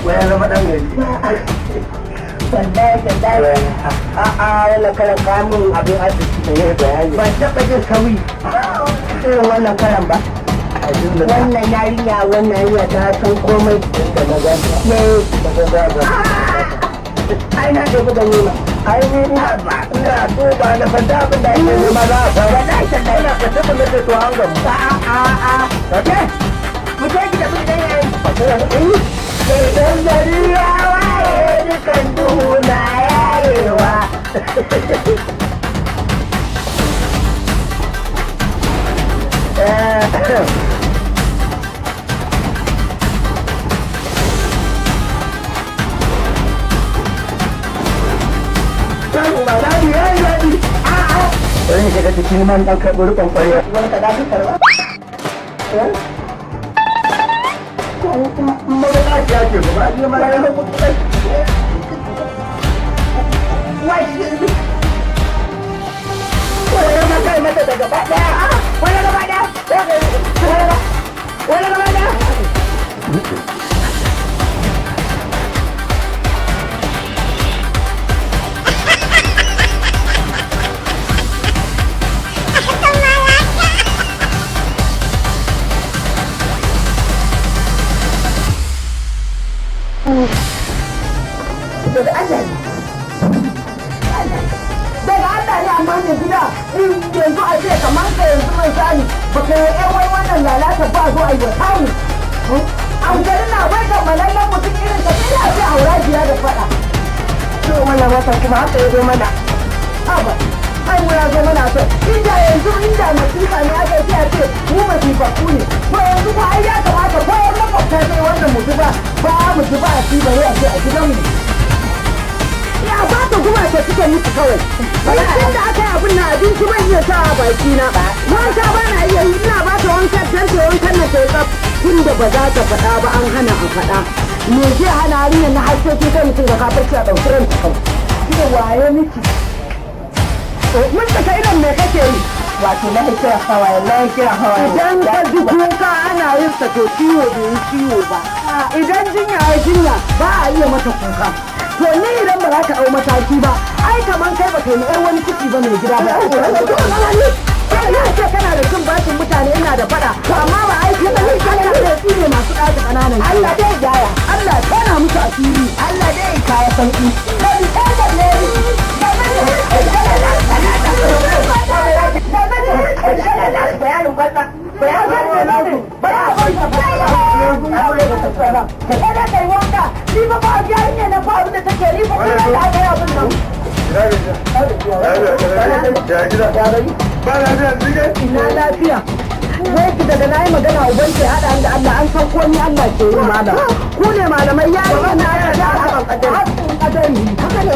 Ba ya zama dan gari. Wallahi tallahi. A'a, wannan karan kamun abin arziki. Ne bayani. Ban taɓa jin sauyi irin wannan karan ba. Wannan yarinya, wannan yarinya ta san komai. Da na ganta. Ne. Da na ganta. Ai na ɗebi ganima. Ai ni ina duba na san da abin da ake nema za a samu. Wallahi tallahi. Ina ka tabbata da to an gamu. A a a. Ke. Mu je ki tafi gidan yayi. Idan gari ya waye, dukan duhu na yayewa. Daɗi ya yi daɗi. Bari ni shiga cikin man ɗan karɓi riƙon ƙwarya. Wani ka dafi karba? Mabuƙaciya ce ba a ji mara Wai, wani ma kai mata da gaba ɗaya. Wani gaba ɗaya. Wani gaba ɗaya. Daga Allah ne. Daga Allah ne, amma mai gida, in yanzu a ce kamar ka yanzu mai sani ba ka yi ƴan wai wannan lalata ba zo a yi wa tamu an gari na bai da malallan mutum irin ka, sai a ce haura biya da faɗa. To, wannan watan kuma haka ya zo mana. Haba, ai mu ya zo mana. So inda yanzu inda masifa ne aka ce a ce mu masifafu ne, to yanzu ko ai ya kamata ko yan makwabta sai wannan mutu ba ba mu ji ba a ci bare a ce a gidan mu ya ba ta guma ta suke musu kawai. Tun da aka yi abin na abinci ban iya sa a baki na, wanka ba na iya yi, ina ba ta wanka dan ta wankan na ta tsaf. Tun da ba za ta faɗa ba, an hana a faɗa, me zai hana harinyar na haske kai mutum da kafirci a ɗauki ranta kawai? Ke waye miki? Mun saka idan me kake yi? Wato na kira hawaye, na kira hawaye. Idan ka ji kuka ana yin sa, to ciwo bai yi ciwo ba. Idan jinya ya jinya, ba a iya mata kuka. To ni idan ba za ka ɗau mataki ba, ai kaman kai ba kai mu ƴar wani ciki ba, mai gida ba. Ina ce kana da cin bashin mutane, ina da faɗa, amma ba aiki ba ne. Allah zai tsine masu ɗaga ƙananan. Allah dai gyara. Allah tona musu asiri. Allah dai kaya sauki. Bayanin banza. Bayanin Kada kai wanka, ni ba ba yarinya na ba abin da take ni ba kuma da aka yi abin nan. Ya gida. Ba lafiya jike? Ina lafiya. Wai ki daga nayi magana uban ke hada da Allah, an san ko ni Allah ke yi malam. Ku ne malamai, yarinya na aka ja hakkin kadari. Haka ne,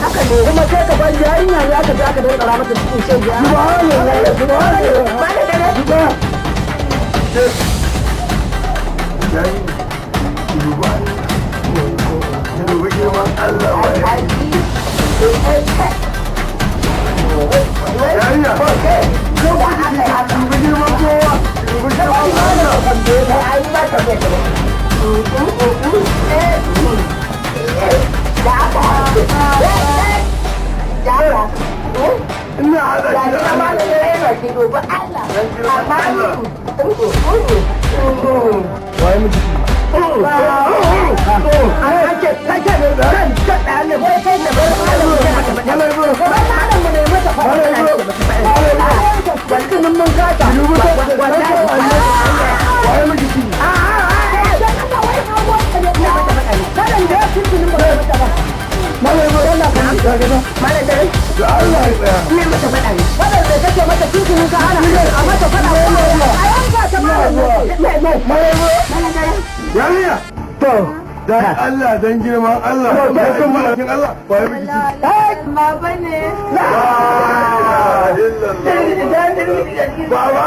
haka ne. Kuma sai ka bar yarinya ya ka ja ka dinga mata cikin shege. Subhanallah, subhanallah. Ba da dare. Yayi, duba, duba girman Allah wa yarinya. Duba girman kowa, duba girman Allah. Ina haɗa shi da Allah. Dan girman Allah. Waye miji? An ce kake ne kan ta ne wai kai ne bar malam mu bar malam mu ne mata fara. Wallahi mun gata. Waye miji? Malam dare. Da Allah ya tsaya. Ne mata faɗa ne. Waɗanda kake mata tuntunin ka hana a mata faɗa, a yanka ta malam. Malam dare. Yarinya. To. Dan Allah, dan girman Allah, dan son malakin Allah, waye miji? Baba ne. La ilaha illallah. Baba.